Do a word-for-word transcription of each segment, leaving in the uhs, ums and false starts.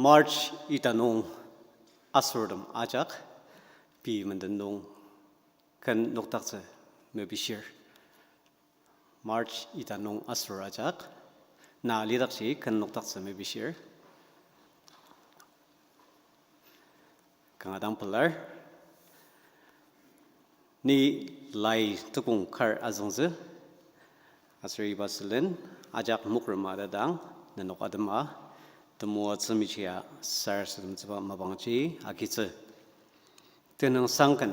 March ita nung asortem ajak pei menden nung ken nokdaktsü mepishir. March ita nung asor ajak, na lidakji ken nokdaktsü mepishir. Kanga dang pelar. Ni lai tukong kar azüngtsü, aser iba sülen ajak mokrema tadang nenok atema temoatsü mechia sarasademtsüba mapangji agitsü. Tenüngsang ken,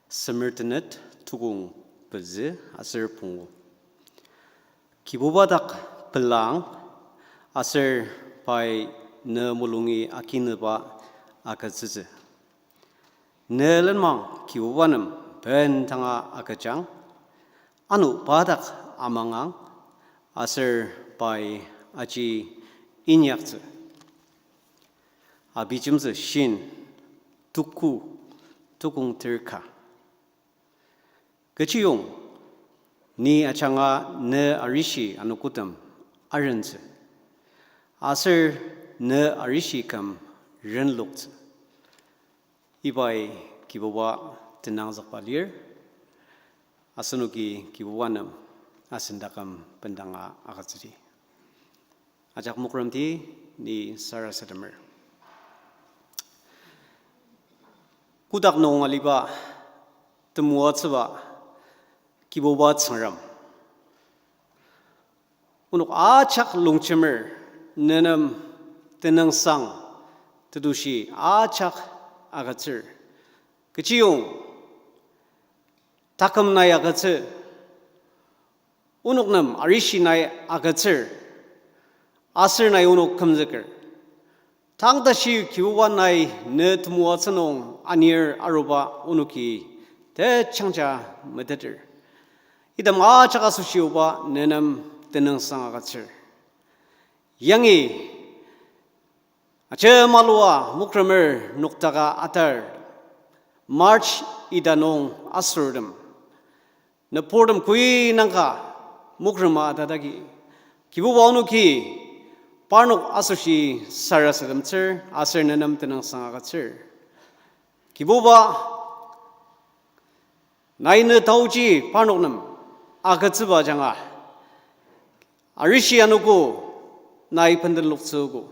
semer tenet tukong pezü aser pungu. Kibuba dak pelang, aser pai ne mulungi akinüba agütsütsü. Ne lenmang Kibuba nem bendanga agüjang, ano pa dak amangang, aser pai aji inyaktsü. Abijemtsü shin, tuku, tukong terka. Kechiyong, ni ajanga ne arishi anogotem arentsü, aser ne arishi küm renloktsü. Ibai Kibuba tenangzükba lir, asenoki Kibuba nem asen taküm bendanga agütsüdi. Ajak mokremdi ni sarasademer. Kotak nung aliba temoatsüba Kibuba Tsüngrem, onok ajak longjemer, nenem tenüngsang tetushi ajak agütsür. Kechiyong taküm nai agütsü, onok nem arishi nai agütsür, aser nai onok kümzüker. Tang tashi Kibuba nai ne temoatsü nung anir aruba onoki tejangja meteter. Item ajak asoshi oba nenem tenüngsang agütsür. Yangi ajemalua mokremer noktaka atar, March ita nung asortem, nüburtem koi nangka mokrema atatagi, Kibuba onoki parnok asoshi sarasademtsür aser nenem tenüngsang agütsür. Kibuba, nai ne taoji parnok nem agütsüba ajanga, arishi anogo nai bendenloktsüogo.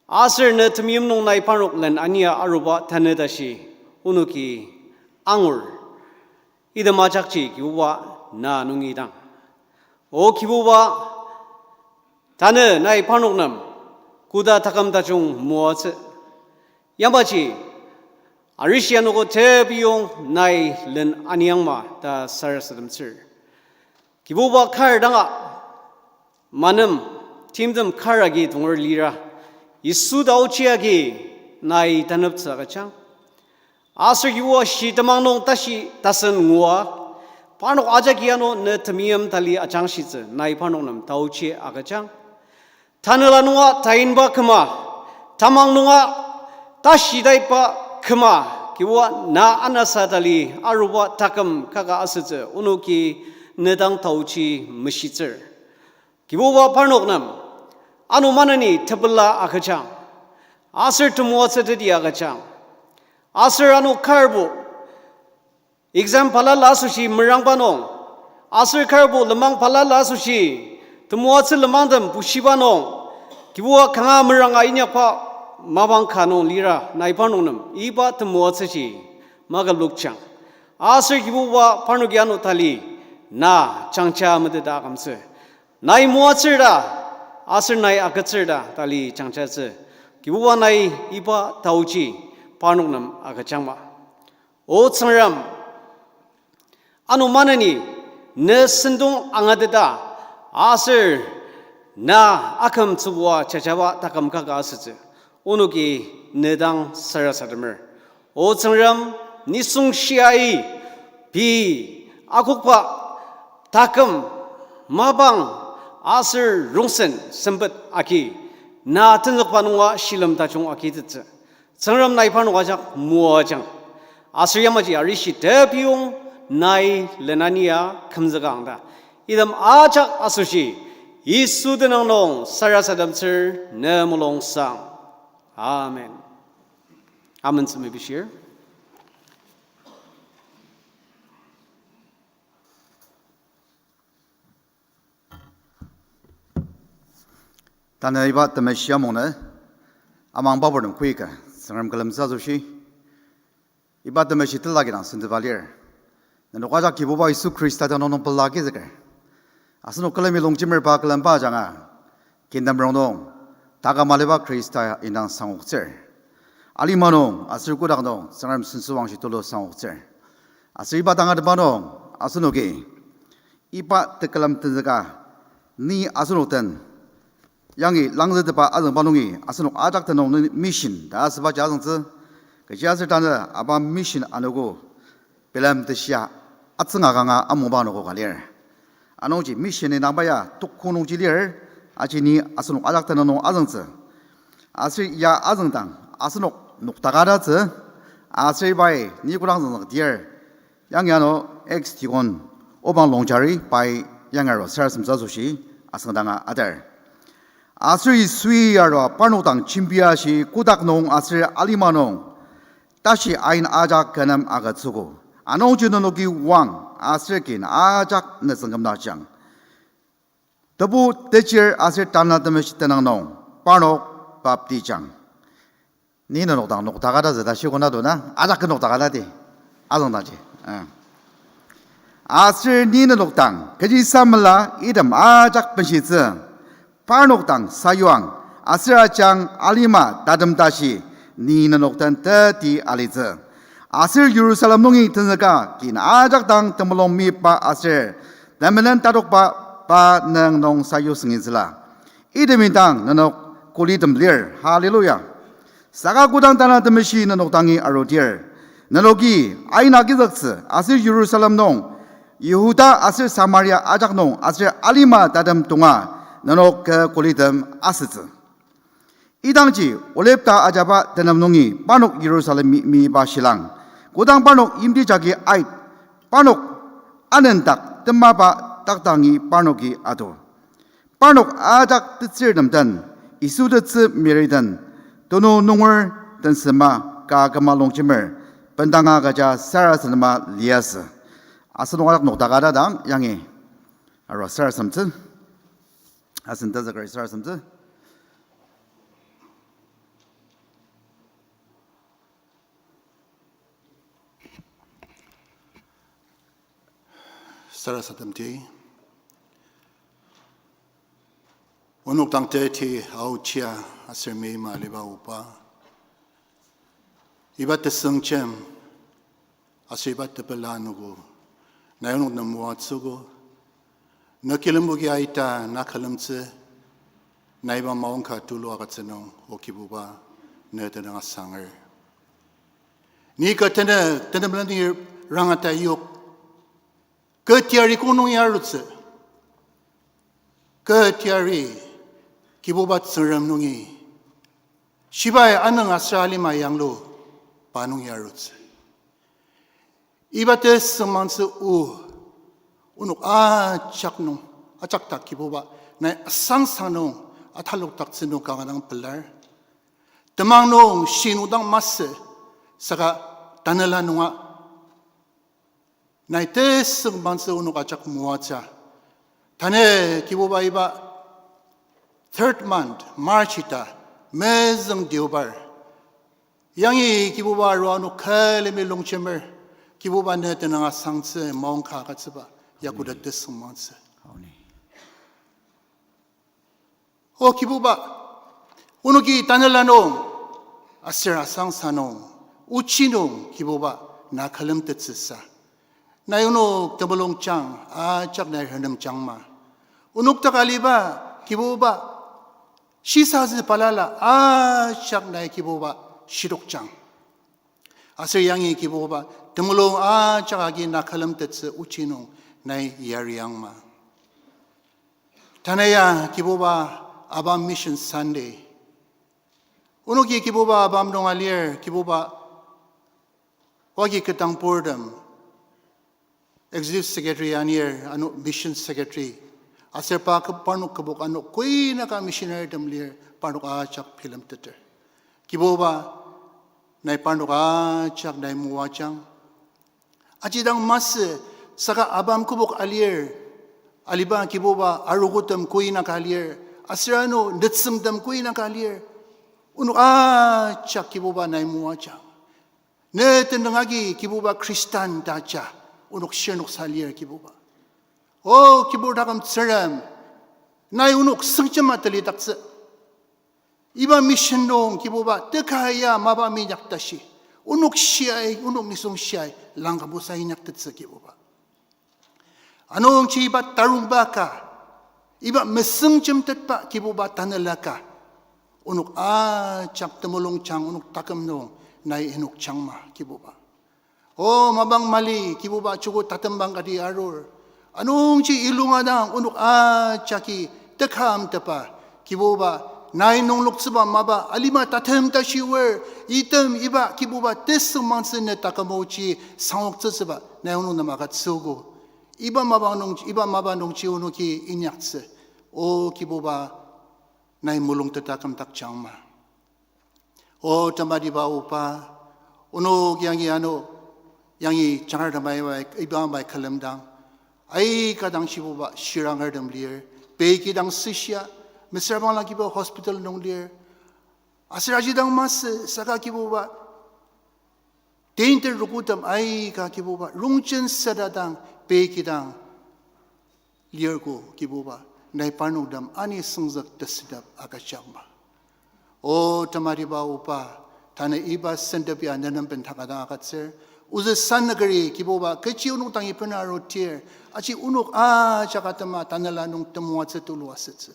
Aser ne temeim nung nai parnok len ania aruba tanü tashi onoki angur. Item ajakji Kibuba na nungi dang. O Kibuba, tanü nai parnok nem koda taküm tajung moatsü. Yamaji arishi anogo tepiyong nai len aniangma ta sarasademtsür. Kibuba kar danga manem timtem kar agi tonger lira, Yisu taochi agi nai taneptsü agüjang. Aser Kibuba shi temang nung tashi tasen ngua, parnok ajaki ano ne temeim tali ajangshitsü nai parnok nem taochi agüjang. Tanela nunga tainba küma, tamang nunga tashi taiba küma, Kibuba na anasa tali aruba taküm kaka asütsü onoki ne dang taochi meshitsür. Kibuba parnok nem ano maneni tepela agüjang, aser temoatsü teti agüjang, aser ano karbo exam balala asoshi merangba nung, aser karbo lenmang balala asoshi temoatsü lenmangtem bushiba nung, Kibuba kanga meranga inyakba mapang ka nung lira nai parnok nem iba temoatsüji maküplokjang. Aser Kibuba parnoki ano tali na jangja meteta akümtsü. Nai moatsür ta, aser nai agütsür ta tali jangjatsü. Kibuba nai iba taoji parnok nem agüjangma. O Tsüngrem, ano maneni ne sentong angateta, aser na akümtsübua jajaba taküm kaka asütsü onoki ne dang sarasademer. O Tsüngrem, nisung shiai pei akokba taküm, mapang aser rongsen sempet agi na tenzükba nunga shilem tajung agitettsü. Tsüngrem nai parnok ajak moajang. Aser yamaji arishi tepiyong nai lenania kümzüka angta. Item ajak asoshi Yisu tenüng nung sarasademtsür ne mulungsang. Amen. Amen tsü mepishir. Tanü iba temeshi amungnü, amang baburtem koika, Tsüngrem külemtsü asoshi, iba temeshi tela kidang sentepa lir. Nenok ajak Kibuba Yisu Khrista tenüng nung pela agizüker. Asenok külemi longjemer pa külemba ajanga, kintem rongnung, taküm aliba Khrista indang sangoktsür. Alima nung, aser kotak nung, Tsüngrem sentsüwangshi tulu sangoktsür. Aser iba tangatetba nung, asenoki iba tekülem tenzüka, ni asenok den yangi langzütepa azüngba nungi asenok ajak tenüng nung mission ta asübaji azüngtsü, kechiaser tanü iba mission anogo bilemtetshia atsünga kanga amungba anogo ka lir. Anungji mission indangba ya tukong nungji lir, aji ni asenok ajak tenüng nung azüngtsü. Aser ya azüngdang asenok noktakadatsü, aser pai ni kodang züngzüng dir, yangi ano ex-deacon Obang Longjari pai yangi arua sarasademtsü asoshi asüngdanga ater. Aser Yisui arua parnok dang jembia ashi kotak nung aser alima nung tashi ain ajak kü nem agütsüogo. Anungji nenoki oang aser kin ajak nütsüng kümdaktsüang. Tebu, Techir aser Tanela Temeshi tenüng nung parnok baptijang. Ni nenok dang noktakadatsü ta shikona dona, ajak kü noktakadadi. Azüngdangji. Ah. Aser ni nenok dang kechi samela item ajak benshitsü, parnok dang sayuang, aser ajang alima tatem tashi ni nenok den teti alitsü. Aser Jerusalem nungi tenzüka kin ajak dang temulung meyipa aser temenen tatokba pa nüng nung sayu süngitsüla. Item indang nenok kulitem lir. Hallelujah. Saka kodang Tanela Temeshi nenok dangi arudir, nenoki ain agizüktsü aser Jerusalem nung, Yihuda aser Samaria ajak nung aser alima tatem tonga nenok kü kulitem asütsü. Idangji Olive ta ajaba tenem nungi parnok Jerusalemi meyipa shilang, kodang parnok yimti jagi ait, parnok anendak temaba takdangi parnoki atu. Parnok ajak tetsürtem den, Yisu tetsü Mary den, tenu nunger tensema ka küma longjemer, bendanga agüja sarasadema liasü. Asenok ajak noktakadadang yangi arua sarasademtsü. Asen tenzüker sarasademtsü. Sarasademdi. Onok dang teti aochia aser meima aliba Oba, iba tesüngjem aser iba tepela anogo nai onok nem moatsüogo. Na kilemboki aita na külemtsü, nai iba maongka tulu agütsü nung, O Kibuba, ne tenüng asanger. Ni kü tenü, tenü meleni rangata yok. Kü teyari kong nungi arutsü. Kü teyari Kibuba Tsüngrem nungi, shibai anüng aser alima yanglu pa nungi arutsü. Iba tesüngmangtsü o, onok ajak nung, ajak dak Kibuba, nai asangsa nung, atalokdaktsü nung kanga dang pelar. Temang nung shi nung dang masü, saka tanela nunga nai tesüngmangtsü onok ajak moatsü. Tanü Kibuba iba third month, March ita, mezüng deobar. Yangi Kibuba arua onok külemi longjemer, Kibuba ne tenüng asangtsü maongka agütsüba, ya koda tesüngmangtsü. O Kibuba, onoki tanela nung, aser asangsa nung, ochi nung Kibuba na külemtettsüsa. Nai onok temulungjang, ajak nai renemjangma. Onok dak aliba, Kibuba, shisazü balala, ajak nai Kibuba shidokjang. Aser yangi Kibuba, temulung ajak agi na külemtettsü ochi nung nai yariangma. Tanü ya Kibuba, ABAM Mission Sunday. Onoki Kibuba ABAM nung alir, Kibuba, oagi ketdang purtem, Executive Secretary anir, ano Mission Secretary, Aser pa kü-, parnok kübok ano koinaka missionarytem lir parnok ajak bilemteter. Kibuba, nai parnok ajak nai moajang. Aji dang masü, saka abam kübok alir, aliba Kibuba arogotem koinaka lir, aser ano nütsüngtem koinaka lir, onok ajak Kibuba nai moajang. Ne tenüng agi Kibuba Khristan ta ja, onok shirnok sa lir Kibuba. O Kibur taküm Tsüngrem, nai onok süngjema telidaktsü. Iba mission nung Kibuba teka ya mapa minyak tashi. Onok shiai, onok nisung shiai, langkabusa inyaktettsü Kibuba. Anungji iba tarungba ka, iba mesüngjemtetba Kibuba tanela ka, onok ajak temulungjang onok taküm nung nai inokjangma Kibuba. O mapang mali Kibuba joko tatembang kati arur. Anungji ilunga dang onok ajaki tekamtepa Kibuba, nai nungloktsüba mapa alima tatem tashiwer, item iba Kibuba tesüngmangtsü ne takümoji sangoktsütsüba nai onok nem agütsüogo. Iba mapa nung, iba mapa nungji onoki inyaktsü. O Kibuba, nai mulungteta kümdakjangma. O tematiba oba, onok yangi ano, yangi jangar temai bai, iba bai külemdang, aika dang shibuba shirangertem lir, pei kidang süshia, mesüra bangla Kibuba hospital nung lir, aser aji dang masü saka Kibuba, teinter rogotem aika Kibuba, rongjen süta dang pei kidang lirko Kibuba, nai parnoktem ani süngzük tesütep agüjangma. O tematiba oba, tanü iba sentep ya nenem bendakadang agütsür, ozü sanükeri Kibuba, kechi onok dangi bena arutir, aji onok ajak atema tanela nung temoatsü tulu asütsü.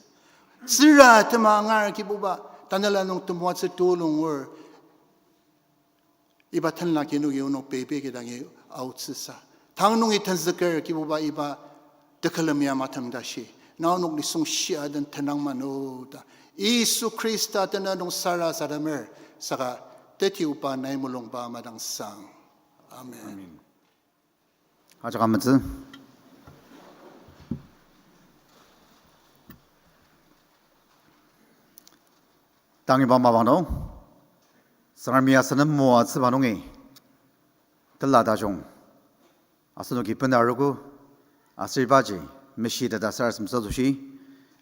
Tsüra tema angar Kibuba, tanela nung temoatsü tulu ngur. Iba tenla kinoki onok pei pei kidangi aotsüsa, tang nungi tenzüker Kibuba iba tekülem ya matem tashi, na onok nisung shia den tenang manu ta, Yisu Khrista tenüng nung sarasademer, saka teti oba nai mulungba madangsang. Amen. Ajak ametsü. Tang iba mapang nung, Tsüngremi asen nem moatsüba nungi, tela tajung asenoki bena arogo, aser ibaji meshiteta sarasademtsü asoshi,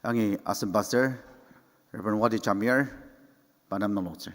yangi asen pastor, Reverend Wadi Jamir, pa nem nungdaktsür.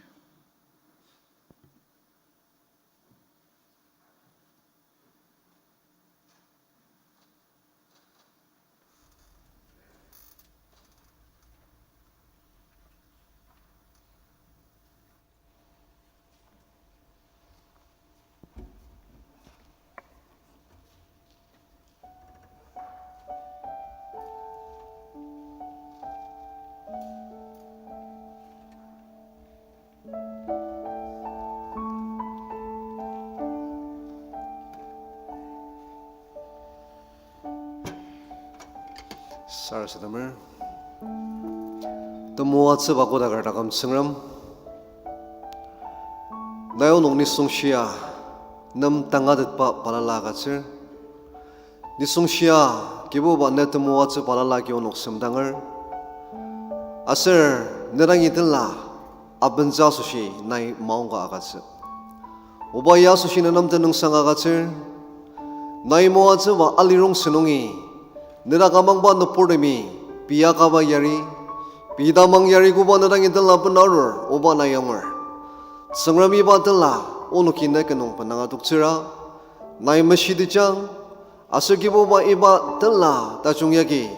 Sarasademer. Temoatsüba kodaker taküm Tsüngrem, nai onok nisung shia nem tangatetba balala agütsür. Nisung shia Kibuba ne temoatsü balala agi onok semdanger. Aser ne dangi tenla abentsü asoshi nai maongka agütsü. Oba ya asoshi ne nem tenüngsang agütsür. Nai moatsüba alirongsen nungi, ne dak amangba nüburtemi pei akaba yari, pei tamang yari koba ne dangi tenla bena arur, oba nai angur. Tsüngrem, iba tenla onoki ne ken nung benanga toktsüra, nai meshitejang, aser Kibuba iba tenla tajung yagi,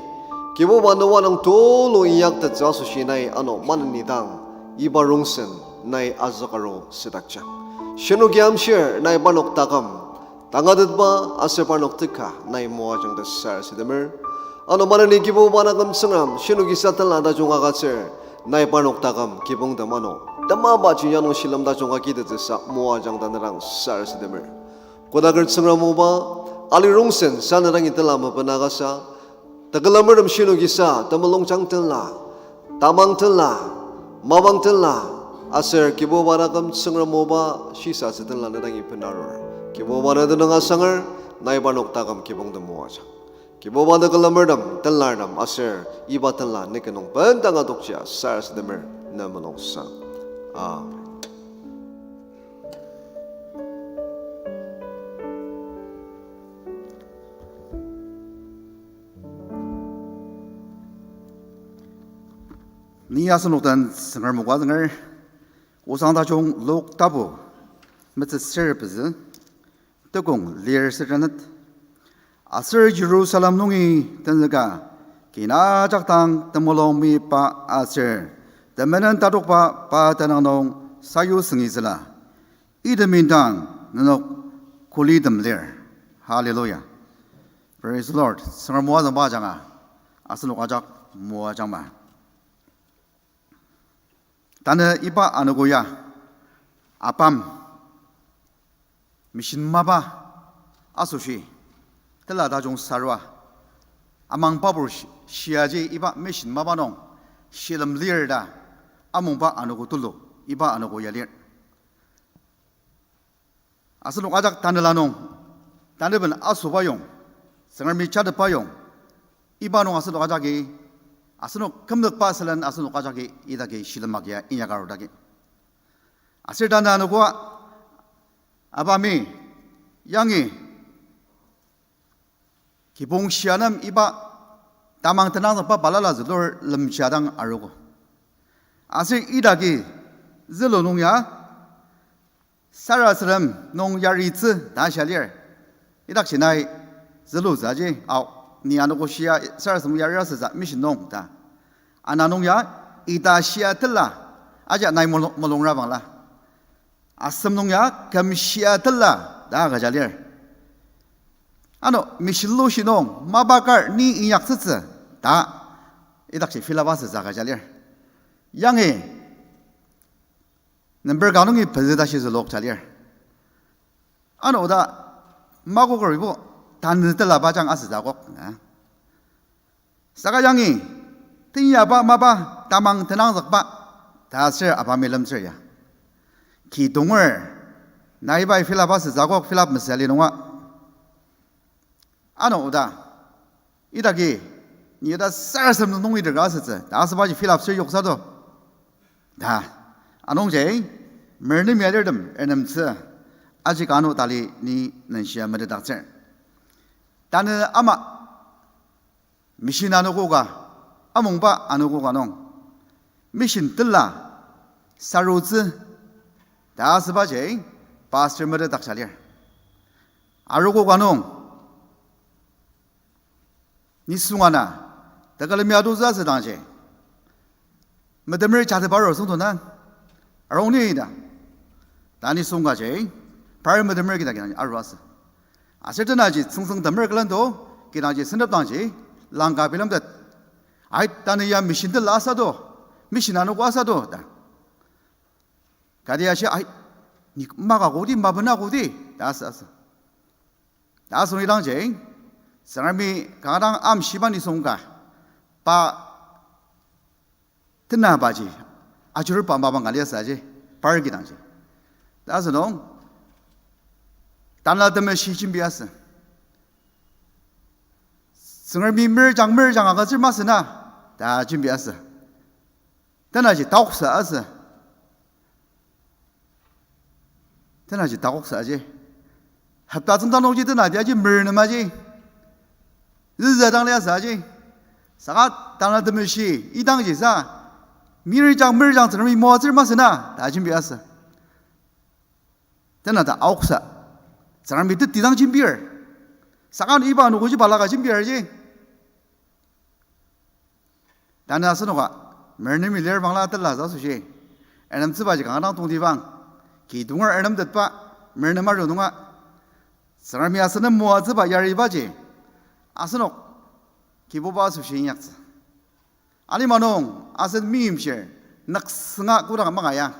Kibuba ne wanang tulu inyaktettsü asoshi nai ano maneni dang, iba rongsen nai azük aru südakjang. Shinoki amshir nai parnok taküm tangatetba aser parnok teka nai moajang ta sarasademer. Ano maneni Kibuba taküm Tsüngrem, shinoki sa tenla tajung agütsür, nai parnok taküm kibongtem ano temabaji yanung shilem tajung agitettsüsa moajang ta ne dang sarasademer. Kodaker Tsüngrem oba, alirongsen sa ne dangi tenla mepena kasa, tekülamertem shinoki sa temulungjang tenla, tamang tenla, mapang tenla, aser Kibuba taküm Tsüngrem oba shisa sa tenla ne dangi bena arur. Kibuba ne tenüng asanger, nai parnok taküm kibongtem moajang. Kibuba, ne külemertem, tenlartem aser iba tenla ne ki nung bendanga tokjia sarasademer ne mulungsang. Amen. Ni asenok den Tsüngrem o ka zünger, osang tajung Luk tapu metsür ser pezü, tekong lir setenet. Aser Jerusalem nungi tenzüka, kin ajak dang temulung meyipa aser temenen tatokba pa tenüng nung sayu süngizüla. Item indang nenok kulitem lir. Hallelujah. Praise the Lord. Tsüngrem o azüngba ajanga asenok ajak moajangma. Tanü iba anogo ya, apam, mission mapa asoshi, tela tajung sarua, amang papur shi-, shiaji iba mission mapa nung shilem lir ta amungba anogo tulu iba anogo ya lir. Asenok ajak tanela nung, taneben asoba yong, Tsüngremi jatetba yong, iba nung asenok ajaki, asenok kümzükba sülen asenok ajaki idaki shilem agia inyaka arudaki. Aser tanü anogo, apami, yangi, kibong shia nem iba tamang tenangzükba balala zülur lemshiadang arogo. Aser idaki zülu nung ya, sarasadem nung yaritsü ta shia lir. Idakji nai zülutsü aji, ao, ni anogo shia sarasadem yaritsütsü mission nung ta. Ana nung ya, ita shia tela, aji nai mulu-, mulungra bangla. Asem nung ya, küm shia tela ta agüja lir. Ano, mission lushi nung mapa kar ni inyaktsütsü ta idakji fill up asütsü agüja lir. Yangi number ka nungi pezü tashi zülokja lir. Ano oda makokeribo tanü telaba jang asütsü akok, na. Saka yangi, teinyaba mapa tamang tenangzükba ta aser apami lemtsür ya, kidonger, nai pai fill up asütsü akok, fill up mesüa li nunga. Ano oda, idaki, ni oda sarasadem nung idaka asütsü ta asübaji fill up ser yoksa to ta. Anungji, mernem ya alirtem renemtsü, aji ka ano tali ni nenshia metetdaktsür. Tanü ama, mission anogo ka, amungba anogo ka nung, mission tela sarutsü ta asübaji pastor metetdakja lir. Arogo ka nung, nisung ana, tekülemi adotsü asüdangji, metemer jatepa aru süngdonang, arung ni ta. Ta nisung kaji, par metemer kidang kidang aru asü. Aser tenaji tsüngtsüng temer külendo, kidangji sentep dangji, langka bilemtet. Ai, tanü ya mission tela asa do, mission anogo asa do ta. Kati ashi, ai, ni maka kodi, mapena kodi ta asü, asü. Ta asü nidangji, Tsüngremi kanga dang amshiba nisung ka, pa tenabaji, ajurba mapang ka liasü aji, par kidangji. Ta asünung, Tanela Temeshi jembi asü. Tsüngremi merjang merjang agütsür masü na ta jembi asü. Tenaji taoksü asü. Tenaji takoksa aji. Hopta tsüngda nungji tena tiaji mer nem aji. Züza dang liasü aji. Saka Tanela Temeshi idangji sa, mirjang mirjang Tsüngremi moatsür masü na ta jembi asü. Tena ta aoksa, Tsüngremi teti dang jembir. Saka iba anogoji balaka jembir ji. Tanü asenoka, mer nemi lir bangla tela asoshi, ernemtsübaji kanga dang tongtibang, kidunger ernemtetba, mer nem aru nunga, Tsüngremi asen nem moatsüba yaribaji, asenok Kibuba asoshi inyaktsü. Alima nung asen meimchir nüksünga kodang mangaya,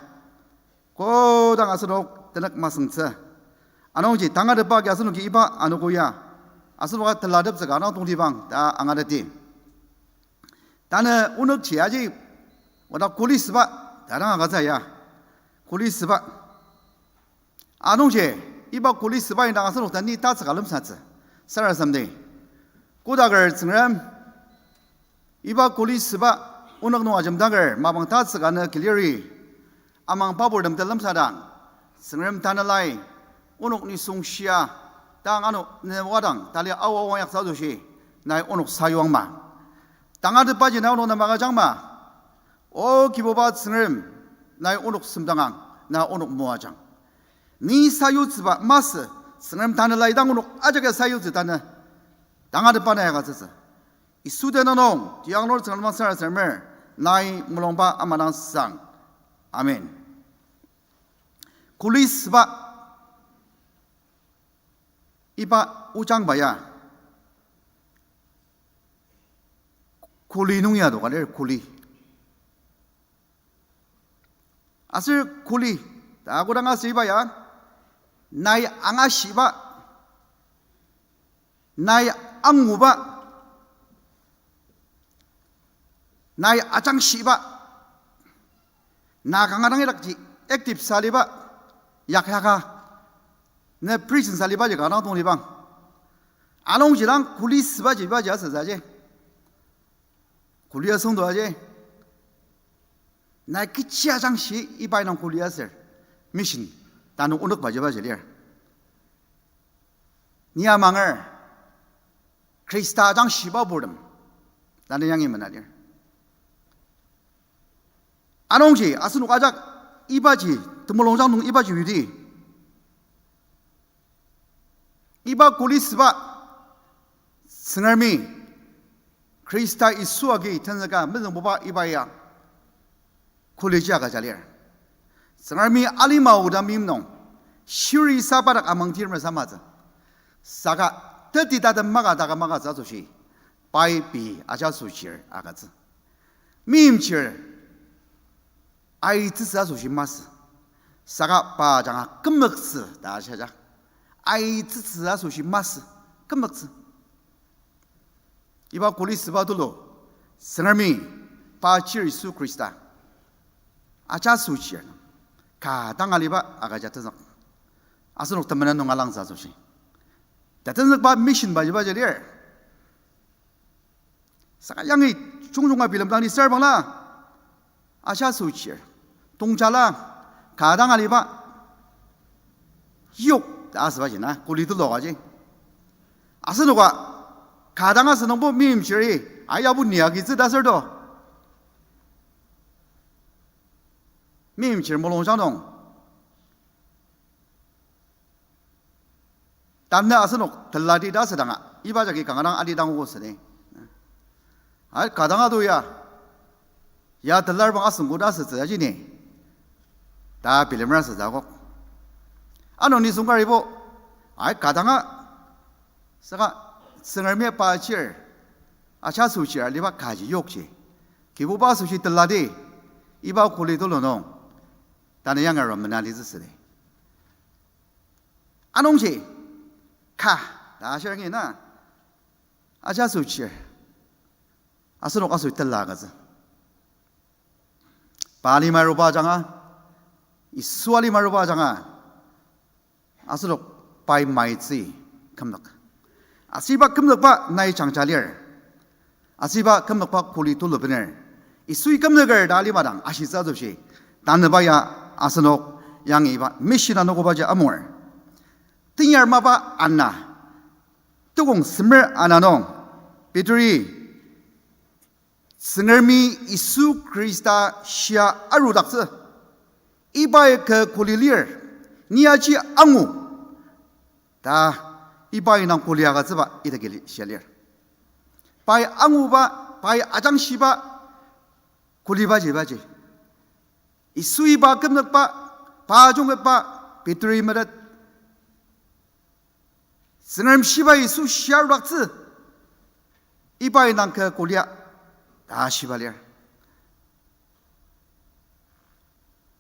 kodang asenok tenük masüngtsü. Anungji tangatetba agi asenoki iba anogo ya, asenoka telateptsüka nang tongtibang ta angateti. Tanü onükji aji, oda kuli süba, ta dang agütsü ya. Kuli süba. Anungji, iba kuli süba indang asenok ta ni tatsüka lemsatsü. Sarasademdi. Kodaker Tsüngrem, iba kuli süba onok nung ajemdaker mapang tatsüka nü kiliri, amang paburtem telemsadang, Tsüngrem Tanelai, onok nisung shia, tang ano ne wadang tali aoa wang yaksa asoshi, nai onok sayuangma. Tangatetbaji na onok nem agüjangma. O Kibuba Tsüngrem, nai onok semdangang, na onok moajang. Ni sayutsüba masü, Tsüngrem Tanelai dang onok ajak ya sayutsü tanü. Tangatetba nai agütsütsü. Yisu tenüng nung, tiang nor Tsüngrem sarasademer, nai mulungba ama dang sang. Amen. Kuli süba, iba ojangba ya, kuli nung ya doka lir kuli. Aser kuli, ta kodang aser iba ya, nai angashiba, nai anguba, nai ajangshiba, na kanga dang idakji active sa aliba, yak yaka, ne presence alibaji kanga dang tongtibang. Anungji dang kuli sübaji ibaji asütsü aji. Kuli asüngdang aji. Nai kechi ajangshi iba indang kuli aser mission tanü onükbaji ibaji lir. Ni amanger Khrista ajangshiba purtem tanü yangi mena lir. Anungji asenok ajak ibaji, temulungjang nung ibaji yudi, iba kuli süba Tsüngremi Khrista Yisu agi tenzüka mezüngbuba iba ya kuliji agüja lir. Tsüngremi alima oda meim nung shiri sa pa dak amangtir mesamatsü. Saka teti tatem maka daka makatsü asoshi, pai pei ajaso chir agütsü. Meimchir aitsütsü asoshi masü. Saka pa ajanga kümüktsü ta ashiaja. Aitsütsü asoshi masü. Kümüktsü. Iba kuli süba tulu, Tsüngremi pa chir Yisu Khrista ajaso chir nung ka dang aliba agüja tenzük. Asenok temenen nung alangtsü asoshi, ta tenzükba mission baji baji lir. Saka yangi jungjunga bilemdang ni sür bangla, ajaso chir, tongtila, ka dang aliba yok ta asübaji na kuli tulu kaji. Asenoka ka dang asünungbo meimchiri, ayabu ni agitsü ta sür to. Meimchir mulungjang nung tanü asenok telati ta asüdanga, iba jagi kanga dang alidang ogo südi. Ai, ka dang ado ya, ya telar bang asüngko ta asütsü aji ni ta bilemer asütsü akok. Ano nisung karibo, ai, ka danga, saka Tsüngremi pa chir ajaso chir aliba kaji yokji, Kibuba asoshi telati, iba kuli tulu nung tanü yangi arua mena litsü südi. Anungji ka ta ashirangi na, ajaso chir, asenok asoshi tela agütsü. Pa alima aruba ajanga, Yisu alima aruba ajanga, asenok pai maitsü kümzük. Asüba kümzükba nai jangja lir. Asüba kümzükba kuli tulu bener, Yisui kümzüker ta alima dang ashitsü asoshi, tanüba ya asenok yangi iba mission anogobaji amunger. Tenyar mapa ana, tukong semer ana nung, Peteri Tsüngremi Yisu Khrista shia arudaktsü, ibai kü kuli lir, ni aji angu ta iba indang kuli agütsüba idaki shia lir. Pai anguba, pai ajangshiba kulibaji ibaji. Yisu iba kümzükba, pa jungketba, Peteri metet, Tsüngrem shiba Yisu shia arudaktsü, iba indang kü kulia ta shiba lir.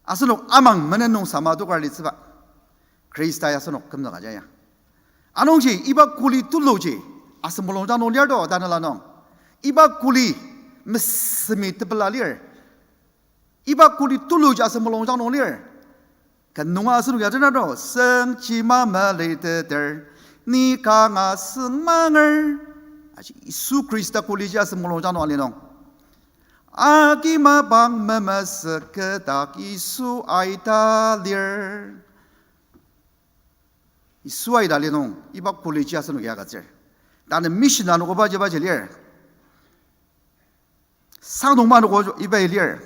Asenok amang menen nung sama tokar litsüba, Khrista ya asenok kümzüka jaya. Anungji iba kuli tuluji asen mulungjang nung lir to tanela nung. Iba kuli mesemi tepela lir. Iba kuli tuluji asen mulungjang nung lir. Ken nunga asenok ya tena to, sengchima meliteter, ni kanga sengmanger. Aji Yisu Khrista kuliji asem mulungjang nung ali nung. Agi mapang memesükedak Yisu aita lir. Yisu aita li nung, iba kuliji asenoki agütsür. Tanü mission anogo baji baji lir. Sangdong ma anogo iba lir.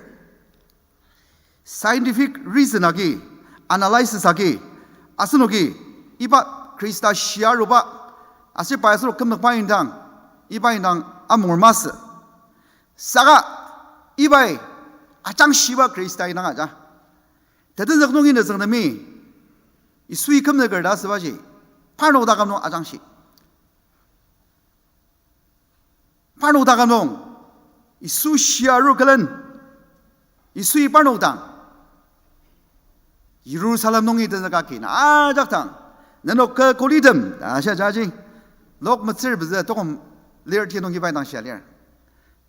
Scientific reason agi, analysis agi, asenoki iba Khrista shia aruba, aser pai asenok kümnükba indang, iba indang amungur masü. Saka ibai ajangshiba Khrista indang aja. Tetenzük nungi nüzüng nemi, Yisui kümnüker ta asübaji, parnok taküm nung ajangshi. Parnok taküm nung, Yisu shia aru külen, Yisui parnok dang Yirusalem nungi tenzüka kin ajak dang, nenok kü kulitem ta shia jaji. Lok metsür pezü tokong lir ti nungi pai dang shia lir.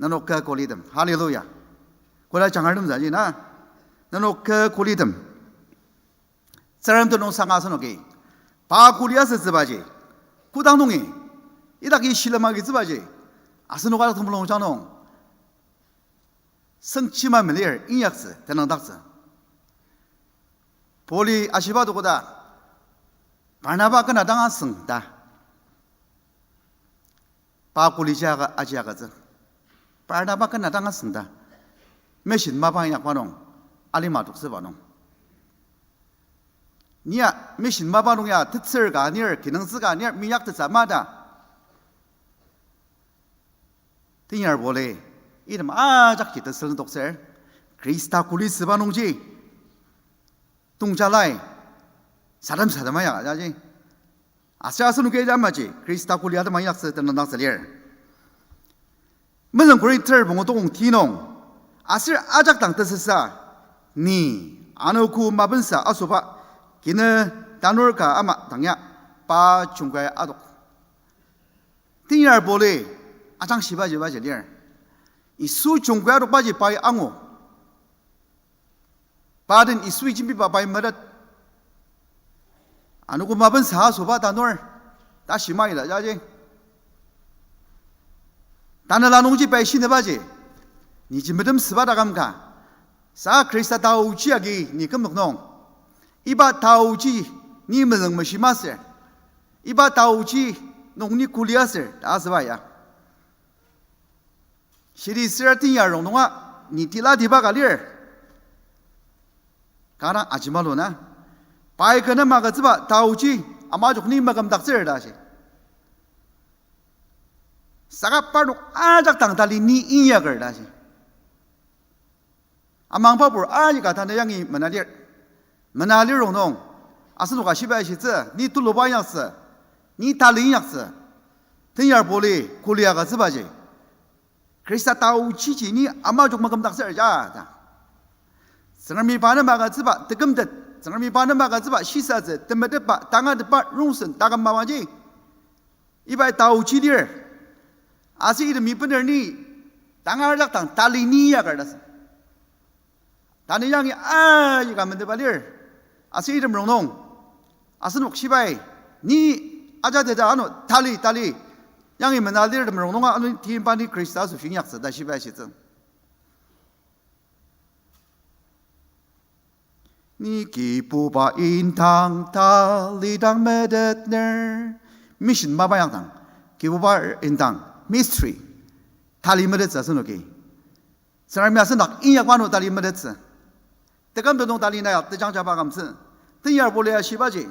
Nenok kü kulitem. Hallelujah. Koda jangartem jaji na. Nenok kü kulitem. Tsüngrem tenüngsanga asenoki pa kuli asütsübaji, kodang nungi idaki shilem agitsübaji, asenok ajak temulungjang nung sengchima melir inyaktsü tenüngdaktsü. Pauli ashiba dokoda, Barnaba kena dang asüng ta. Pa kuliji aka aji agütsü. Barnaba kena dang asüng ta. Mission mapa inyakba nung, alima toktsüba nung. Nia mission mapa nung ya tetsür ka anir, kinungtsü ka anir, minyaktettsü ma ta. Tenyar Pauli, item ajakji tesülen toktsür, Khrista kuli süba nungji tongja lai sadem sadem aya ajaji. Aser asenoki yamaji Khrista kuli atema inyaktsü tenüngdaktsü lir. Mezüng Korinter pungu tokong ti nung, aser ajak dang tesüsa, ni anogo mapensa asoba, kinü tanur ka ama dang ya, pa jungkai adok. Tenyar Pauli ajangshibaji baji lir. Yisu jungkai adokbaji pai angu. Pa den Yisui jembiba pai metet. Anogo mapensa asoba tanur, ta shimai ta jaji. Tanela nungji pai shinibaji, ni jembitem süba taküm ka, sa Khrista taochi agi ni kümnok nung, iba taochi ni mezüng meshi masür, iba taochi nung ni kuli asür ta asüba ya. Shidi süra tenyar rongnunga ni tilatiba ka lir. Kanga ajimalu na. Pai kü nem agütsüba taochi ama jok ni makümdaktsür ta shi. Saka parnok ajak dang tali ni inyaker ta shi. Amangba pur aika tanü yangi mena lir. Mena lir rongnung, asenoka shibai shitsü, ni tuluba inyaktsü, ni tali inyaktsü, Tenyar Pauli kuli agütsübaji, Khrista taochiji ni ama jok makümdaktsür ja ta. Tsüngremi pa nem agütsüba tekümtet, Tsüngremi pa nem agütsüba shisatsü, temetetba, tangatetba, rongsen, taküm mamaji, iba taochi lir. Aser item ibener ni tangar ajak dang tali ni inyaker ta sü. Tanü yangi aika menteba lir. Aser item rongnung, asenok shibai, ni ajateta ano tali, tali, yangi mena lirtem rongnunga ano timba ni Khrista asoshi inyaktsü ta shibai shitsü. Ni Kibuba indang talidang metetner. Mission mapa inyakdang, Kibuba indang mystery, tali metettsü asenoki. Tsüngremi asenok inyakba nung tali metettsü. Tekümtet nung tali na ya tejangjaba akümtsü. Tenyar Pauli ya shibaji,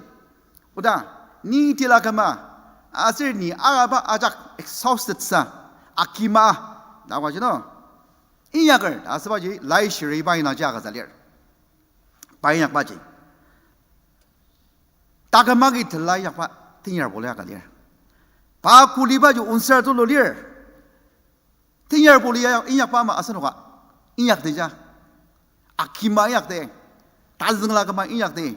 oda, ni tila küma, aser ni agaba ajak exhausted sa, akima, ta agüji no. Inyaker ta asübaji laishiri iba inaji agütsü lir. Pa inyakbaji, taküm agi tela inyakba Tenyar Pauli aka lir. Pa kulibaji onsar tulu lir. Tenyar Pauli ya inyakba ama asenoka inyakteja. Akima inyakte. Tazüngla küma inyakte.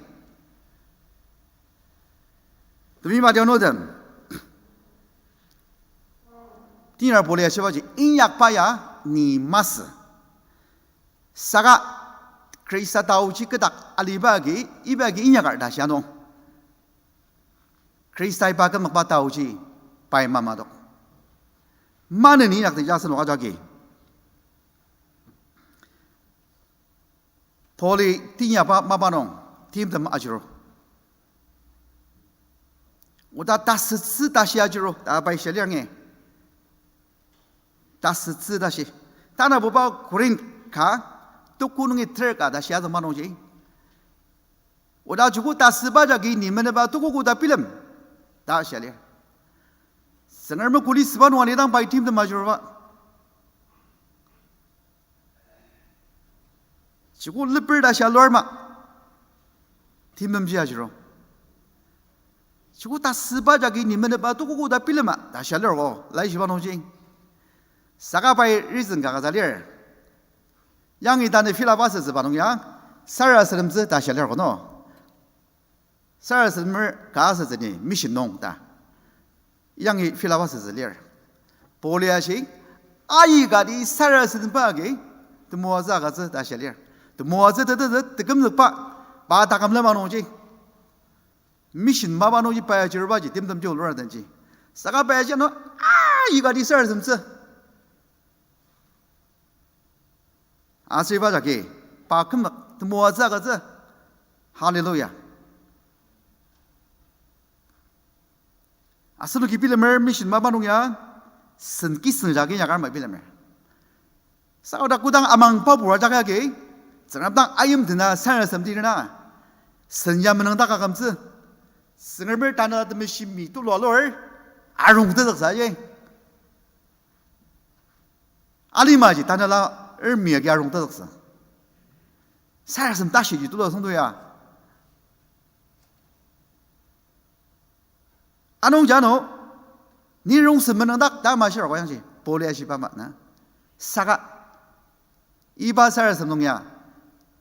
Temi madianutem, Tenyar Pauli ya shibaji inyakba ya ni masü. Saka Khrista taochi kü dak aliba agi, iba agi inyaker ta shia nung, Khristai pa kümokba taochi pai mamadok. Maneni inyakteja asenok ajaki Pauli teinyakba mapa nung timtem ajuru. Oda tasütsü tashi ajuru, ta pai shia lir ngi. Tasütsü tashi. Tanabuba Korinth ka, tuku nungi ter ka tashi azüngba nungji. Oda joko tasüba jagi ni meneba tuku koda bilem, ta shia lir. Tsüngremi kuli süba nung alidang pai timtem ajuruba. Joko leper ta shia lur ma. Timtemji ajuru. Joko tasüba jagi ni meneba tuku koda bilema, ta shia lirko, laishiba nungji. Saka pai reason ka kasa lir. Yangi tanü fill up asütsüba nung ya, sarasademtsü ta shia lirko no. Sarasademer ka asütsü ni mission nung ta. Yangi fill up asütsü lir. Pauli ashi, aikati sarasademba agi, temoatsü agütsü ta shia lir. Temoatsü tetezü tekümzükba, pa taküm lema nungji. Mission mapa nungji pai achirubaji timtemji lura denji. Saka pai ashi ano, aikati sarasademtsü. Aser iba jagi, pa küm temoatsü agütsü. Hallelujah. Asenoki bilemer mission mapa nung ya, sen kisüng jagi yakar ma bilemer. Saka oda kodang amangba pur ajak yagi, Tsüngrem dang ayimdena sarasademdi na, sen ya menüngdak akümtsü. Tsüngremer Tanela Temeshi mi tulu alur, arung tezüksa ye. Alimaji Tanela er mi agi arung tezüksa. Sarasadem tashiji tulu asüngdo ya. Anungji ano, ni rongsen menüngdak ta mashir ko yangji, Pauli ashiba ma na. Saka, iba sarasadem nung ya,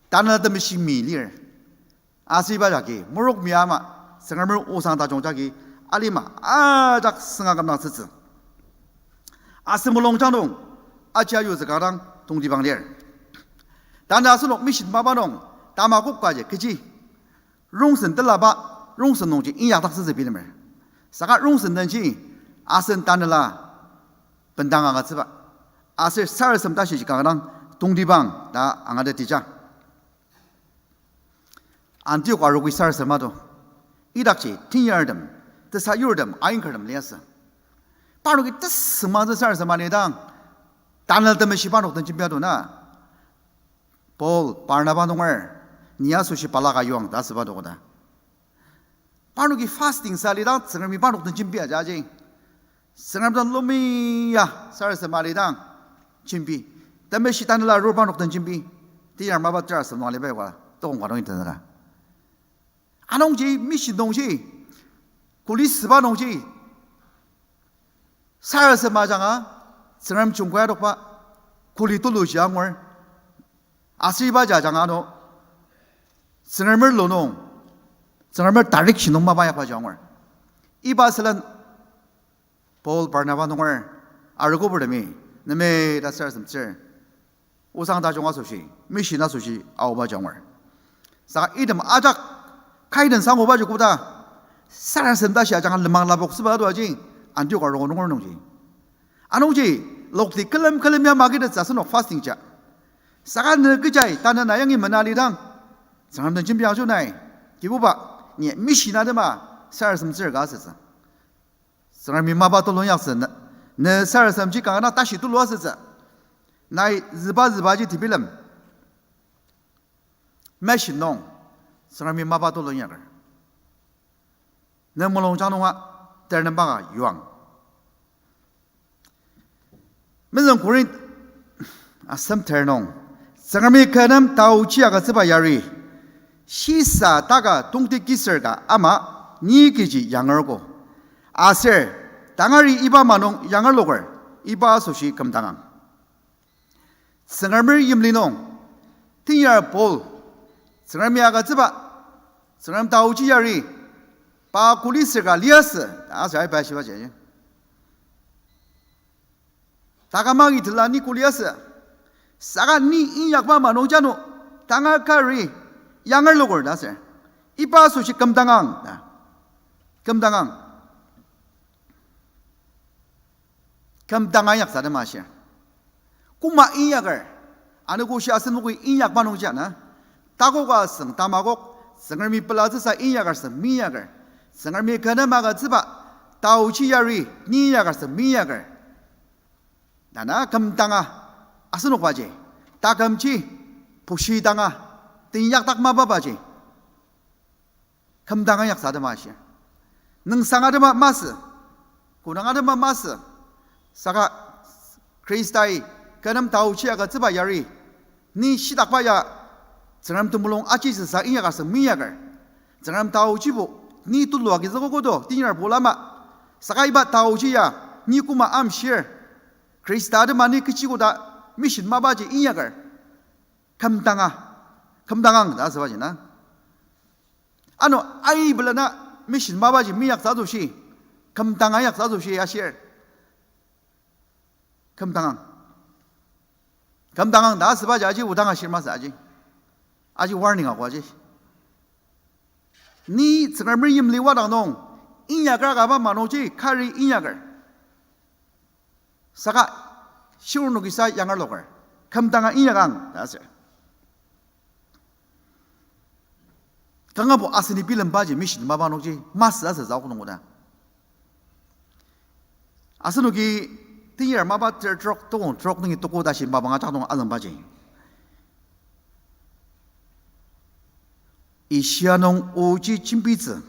Tanela Temeshi mi lir. Aser iba jagi, morok mi ama, Tsüngremer osang tajung jagi, alima, ajak sünga kümdang sütsü. Aser mulungjang nung, aji ayutsü kanga dang tongtibang lir. Tanü asenok mission mapa nung, tamakok kaji, kechi, rongsen telaba, rongsen nungji inyakdaktsütsü bilemer. Saka rongsen denji, asen Tanela bendang agütsüba. Aser sarasadem tashiji kanga dang tongtibang ta angatettsüja. Antiok arogo sarasadem ado. Idakji, tenyartem, tesayurtem, ayingkertem liasü. Parnoki tesüngmangtsü sarasadem alidang, Tanela Temeshi parnok den jembi ado na. Paul, Barnaba nunger, ni asoshi balaka yuang ta asüba dokoda. Parnoki fasting sa alidang Tsüngremi parnok den jembi ajaji. Tsüngrem dang lumi ya sarasadem alidang jembi. Temeshi Tanela arur parnok den jembi. Teyar mapa tera sünung aliba ka tokong ka nung itenaka. Anungji mission nungji, kuli süba nungji, sarasadem ajanga, Tsüngrem jungkai adokba, kuli tuluji angur, aser ibaji ajanga ano, Tsüngremer lu nung, Tsüngremer direction nung mapa yakbaji angur. Iba sülen Paul Barnaba nunger arogobertemi, neme ta sarasademtsür. Osang tajung asoshi, mission asoshi aoba jangur. Saka item ajak, kaiden sangubaji koda, sarasadem tashi ajanga lenmang lapok süba ado aji, Antiok arogo nunger nungji. Anungji, lokti külem külem ya magitettsü asenok fasting ja. Saka ne kejai, tanü na yangi mena alidang, Tsüngrem den jembiang ju nai, Kibuba, ni mission atema, sarasademtsür ka asütsü. Tsüngremi mapa tulu inyaktsü, ne, ne sarasademji kanga dang tashi tulu asütsü. Nai züba zübaji tebilem. Mission nung, Tsüngremi mapa tulu inyaker. Ne mulungjang nunga, ter nembanga yuang. Mezüng Korinth asem ter nung, Tsüngremi kü nem taochi agütsüba yari, shisa taka tongti kisür ka ama ni kechi yangerko. Aser, tangari iba ma nung yangerloker, iba asoshi kümdangang. Tsüngremer yimli nung, teyar Paul, Tsüngremi agütsüba, Tsüngrem taochi yari, pa kuli sür ka liasü, ta aser aiba shibaji. Taküm agi tila ni kuli asü. Saka ni inyakba ma nungji ano, tanga kari, yangerloker ta aser. Iba asoshi kümdangang, ta. Kümdangang. Kümdanga inyaksa tema shir. Koma inyaker, anogo shi asenoki inyakba nungji ana, takoka süng tamakok, Tsüngremi pelatsüsa inyaker süng meinyaker, Tsüngremi kü nem agütsüba taochi yari ni inyaker süng meinyaker. Nana kümdanga asenokbaji, takümji, pushidanga, teinyakdak mapabaji. Kümdanga inyaksa atema ashi. Nüngsang atema masü. Künang atema masü. Saka Khristai kü nem taochi agütsüba yari, ni shitakba ya Tsüngrem temulung ajisüsa inyaka süng meinyaker. Tsüngrem taochibo ni tulu agizükogo to, tenyar bulama. Saka iba taochi ya ni koma amshir. Khrista atema ni kechi koda mission mapaji inyaker. Kümdanga, kümdangang ta asübaji na. Ano aibela na mission mapaji meinyaktsü asoshi, kümdanga inyaktsü asoshi ashir. Kümdangang. Kümdangang ta asübaji aji odang ashir masü aji. Aji warning ako aji. Ni Tsüngremi yimli wadang nung, inyaker kaba manungji kari inyaker. Saka shirnokisa yangerloker. Kümdanga inyakang ta asür. Kangabo aseni bilembaji mission mapa nungji masü asü zao nung oda. Asenoki tenyar mapa ter trok tokong trok nungi toko tashi mapa ngajak nung azüngbaji, Asia nung oji jembitsü,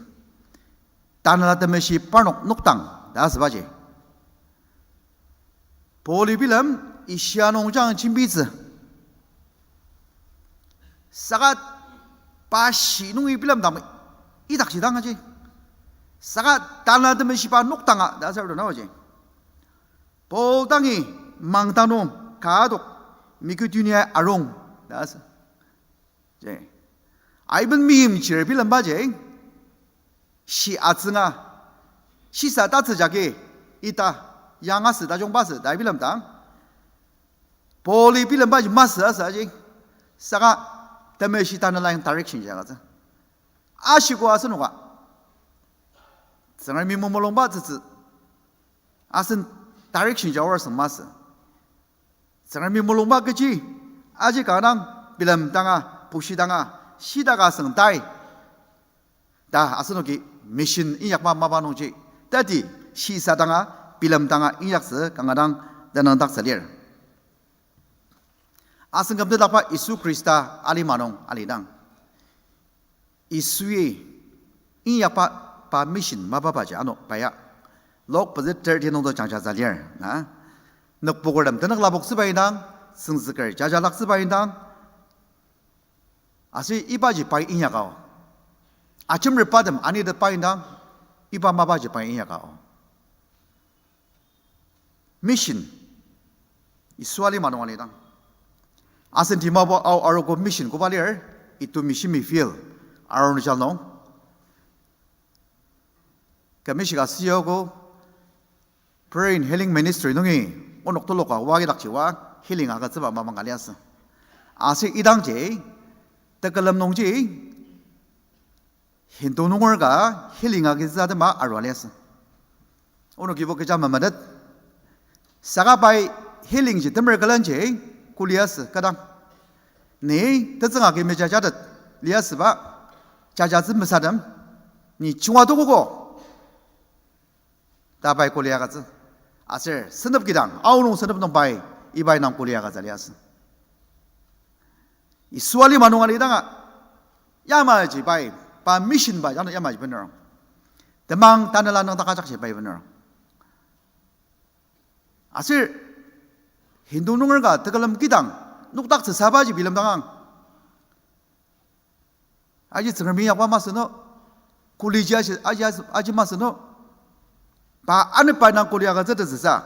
Tanela Temeshi parnok nokdang ta asübaji, Pauli bilem Asia nungjang jembitsü. Saka pa shi nungi bilemdang idakji dang aji. Saka Tanela Temeshiba nokdanga ta asür to na aji. Paul dangi mangdang nung kadok Makedonia arung ta asü. Je. Aiben meimchir bilembaji, shi atsünga, shisa tatsü jagi, ita, yang asü tajungba asü ta bilemdang, Pauli bilembaji masü asü aji. Saka Temeshi Tanela yang direction ji agütsü. Ashiko asenoka Tsüngremi memulungba tsütsü asen direction ji aor asüng masü. Tsüngremi mulungba kechi, aji kanga dang bilemdanga, pushidanga, shidaka asüng tai ta asenoki mission inyakba mapa nungji, tati shisadanga, bilemdanga inyaktsü kanga dang tenüngdaktsü lir. Asen kümtetdakba Yisu Khrista alima nung alidang, Yisui inyakba pa mission mapabaji ano pa ya Luk pezü thirteen nungdo jangjatsü lir na. Nükpokertem tenük lapoktsüba indang, tsüngzüker jajalaktsüba indang, aser ibaji pai inyaka o. Ajemrepatem anitetba indang, iba mapaji pai inyaka o. Mission. Yisu alima nung alidang, asen Dimapur Ao arogo mission koba lir, Itomi Shimi Field, Arunachal nung. Kü mission ka süogo, Prayer and Healing Ministry nungi onok tuluka oa kidakji oa healing agütsüba mapang ka liasü. Aser idangji tekülem nungji Hindu nunger ka healing agitsü atema arua liasü. Onokibo kecha memetet. Saka pai healing ji temer külenji kuli asü kadang. Ni tetsüng agi mejajatet liasüba, jajatsü mesadem, ni chunga tokogo ta pai kuli agütsü. Aser senep kidang, aonung senep nung pai, iba indang kuli agütsü liasü. Yisu alima nung alidanga, yamaji pai, pa mission ba, ano yamaji bener. Temang tanela nüngdak ajakji pai bener. Aser Hindu nunger ka tekülem kidang nokdaktsü sabaji bilemdangang, aji Tsüngremi inyakba masü no, kuliji aji, aji, aji masü no, pa anepba indang kuli agütsütetsüsa,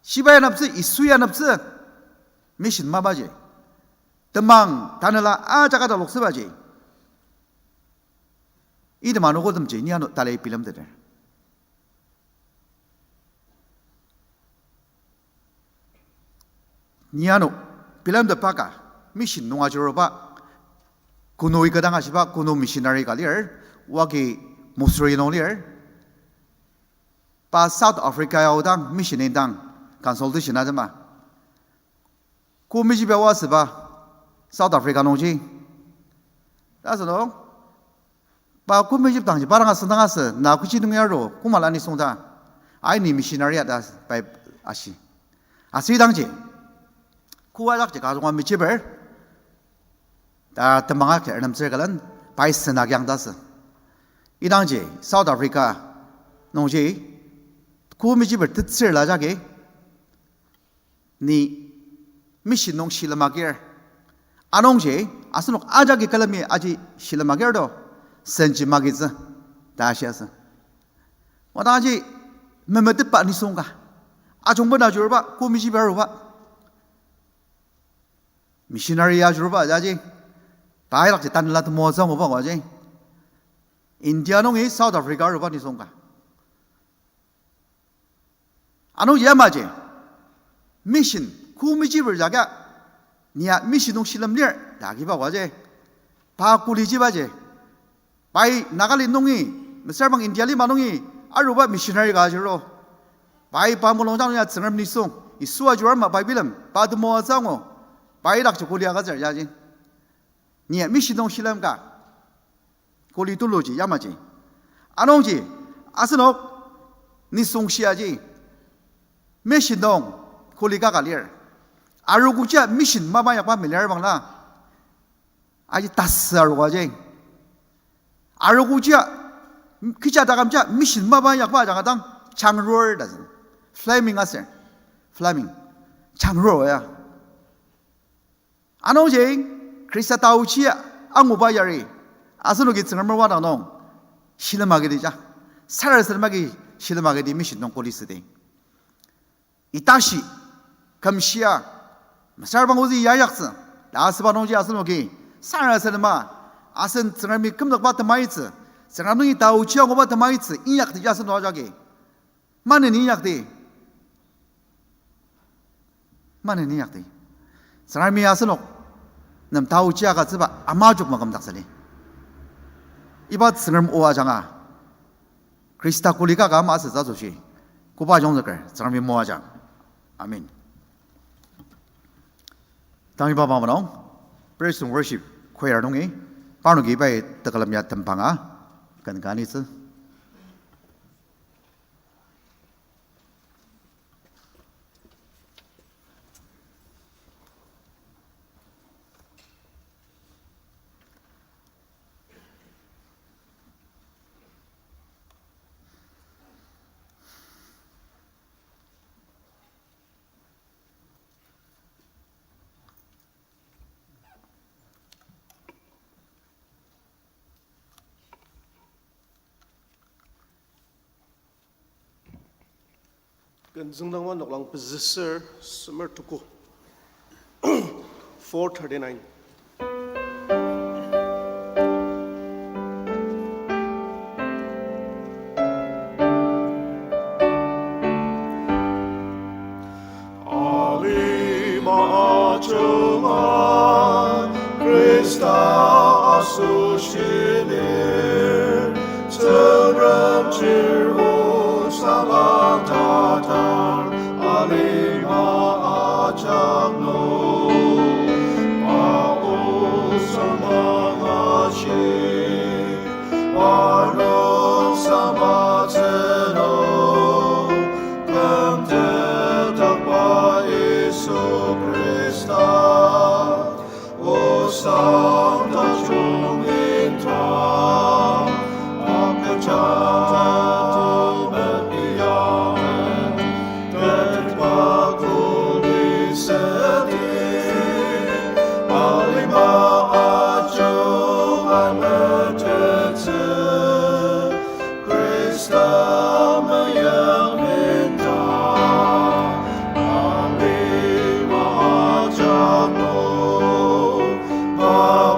shibai aneptsü, Yisui aneptsü, mission mapaji, temang tanela ajak ataloktsübaji, item anogotemji ni ano talai bilemteter. Ni ano bilemtetba ka, mission nung ajuruba, kunu ika dang ashiba, kunu missionary ka lir, oagi Missouri nung lir. Pa South Africa ya aodang mission indang, consultation ajema. Ku mechiba oa asüba South Africa nungji. Ta asünung, pa ku mechip dangji pa dang asüngdang asü, na kechi nung aru, koma la nisung ta. Ai ni missionary ya ta pai ashi. Aser idangji, ku ajak ji kazüka mechiper, ta temang agi renemtsür külen, pai sena kiang ta asü. Idangji South Africa nungji, ku mechiper tetsür la jagi, ni mission nung shilem agir. Anungji, asenok ajaki külemi aji shilem agir to, senji magitsü, ta ashi asü. Wadang aji memetetba nisung ka. Ajungba na ajuruba, ku mechiba aruba, missionary ajuruba jaji, pai dakji tanela temoatsü anguba ko aji. India nungi South Africa aruba nisung ka. Anungji yamaji, mission, ku mechiper jaka, ni ya mission nung shilem lir, ta agiba ko aji. Pa kuli jibaji, pai Nagaland nungi, mesüra bang India lima nungi, aruba missionary ka ajiro. Pai pa mulungjang nung ya Tsüngrem nisung, Yisu ajurama pai bilem, pa temoatsü angu, pai dakji kuli agütsür jaji. Ni ya mission nung shilem ka, kuli tuluji yamaji. Anungji, asenok nisung shiaji, mission nung kuli kaka lir. Arogojia mission mapa inyakba milir bangla, aji tasü arogo aji. Arogojia, kecha takümjia mission mapa inyakba ajanga dang changrur ta asü. Flaming aser. Flaming. Changrur ya. Anungji, Khrista taochi anguba yari, asenoki Tsüngremer wadang nung shilem agidi ja, sarasadem agi shilem agidi mission nung kuli südi. Itashi, kümshia, mesüra bang ozü ya yaktsü, ta asüba nungji asenoki sarasadema, asen Tsüngremi kümzükba temaitsü, Tsüngrem nungi taochi anguba temaitsü inyakdi ja asenok ajaki. Mani ni inyakdi? Mani ni inyakdi? Tsüngremi asenok nem taochi agütsüba ama jok makümdaktsü li. Iba Tsüngrem o ajanga, Khrista kuli kaka ama asütsü asoshi, koba jungzüker Tsüngremi moajang. Amen. Tang iba bangma nung, praise and worship choir nungi, parnoki ibai tekülem ya tembanga, ken ka anitsü. Ken züngdangba noklang pezü ser semer tuku. Four thirty-nine. Alima ajunga Khrista asoshi lir, Tsüngrem chir o salang tatar alima ajak nung, pa o samang ashi, parnok samatsü nung, kümtetakba Yisu Khrista, osang tajung inta, aküjang ta mepiyang, tetba kuli sedi, alima ajunga metettsü, Khrista meyang minta, alima ajak nung, pa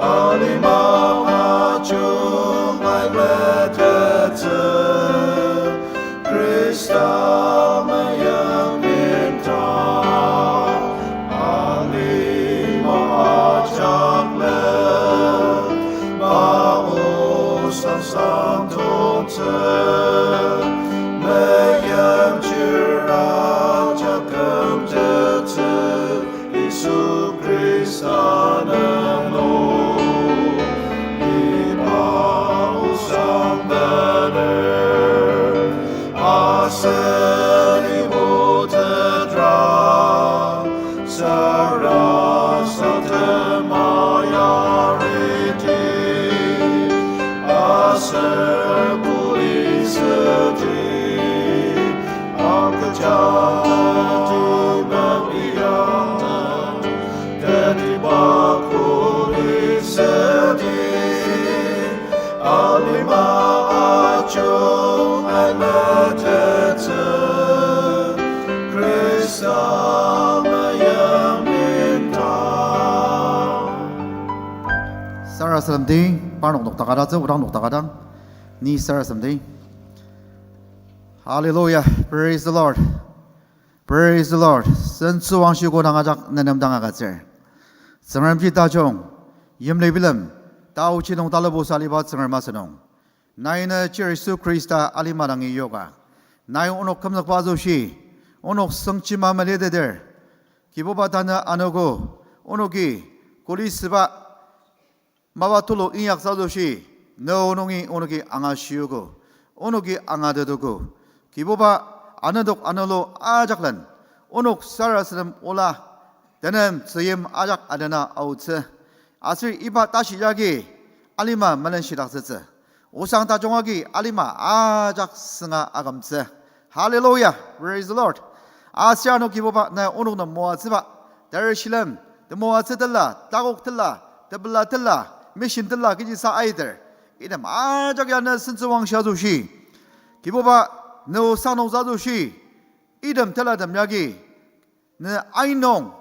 Alima ajungai metettsü, Khrista meyangminta. Alima ajaklen, pa osang sangtongtsü, meimchir ajak kümtettsü, Yisu Khrista nüngdong, iba osang bener, asen ibutetra, sarasadema yariti, aser kuli südi, agüja tuma pia, tetiba kuli südi, alima ajungai metettsü, Khrista meyangminta. Sarasademdi, parnok noktakadatsü, odang noktakadang, ni sarasademdi. Hallelujah, praise the Lord. Praise the Lord. Sentsüwangshi kodang ajak nenem dang agütsür. Tsüngremji tajung, yimli bilem, taochi nung talabo saliba Tsüngrem asünung, nai ne chir Yisu Khrista alima dangi yoka. Nai onok kümzükba asoshi, onok süngchima meliteter, Kibuba tanü anogo, onoki kuli süba mapa tulu inyaktsü asoshi, ne o nungi onoki angashiogo, onoki angatetogo. Kibuba anedok anelu ajaklen, onok sarasadem ola, tenem tzüyim ajak adena aotsü. Aser iba tashi yagi alima melenshidaktsütsü. Osang tajung agi alima ajak sünga akümtsü. Hallelujah, praise the Lord. Aser ano Kibuba nai onok nem moatsüba, tershilem, temoatsü tela, takok tela, tepela tela, mission tela kechisa aiter, item ajak ya ne sentsüwangshi asoshi, Kibuba ne osang nungtsü asoshi, item telatem yagi ne ainung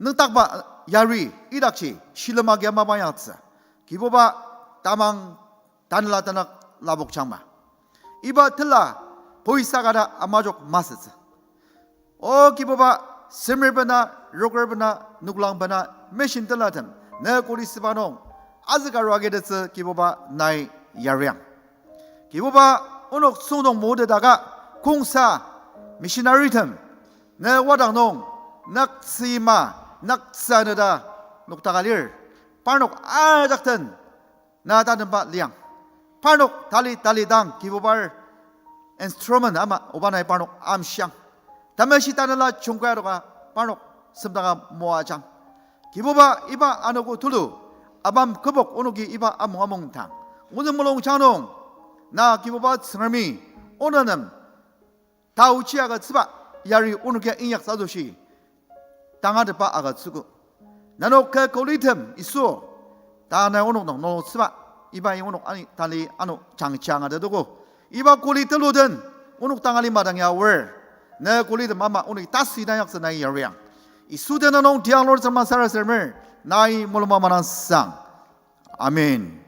nüngdakba yari idakji shilem agi mapa inyaktsü. Kibuba tamang tanela tanak lapokjangma. Iba tela poisa kata amajok masütsü. O Kibuba, semer bena, roker bena, noklang bena, mission telatem ne kuli süba nung azüka rua agitettsü Kibuba nai yariang. Kibuba, onok süngdong motetaka kongsa missionarytem ne wadang nung naktsüima, naktsü neta noktaka lir. Parnok ajak den na tatemba liang. Parnok tali tali dang Kibubar instrument ama oba nai parnok amshiang. Temeshi tanela chungkai adoka parnok semdanga moajang. Kibuba iba anogo tulu, abam kübok onoki iba amung amung tang ozü mulungjang nung, na Kibuba Tsüngremi, onanem taochi agütsüba yari onokia inyaktsü asoshi tangatetba agütsüogo. Nenok kü kulitem Yisu, tanü onok nung nülotsüba, iba onok ani tali ano jangja angatetogo. Iba kuli tulu den onok dang alima dang ya aor, ne kulitem ama onoki tasü idang inyaktsü nai yariang. Yisu tenüng nung tiang Lord Tsüngrem sarasademer, nai mulung manang sang. Amen.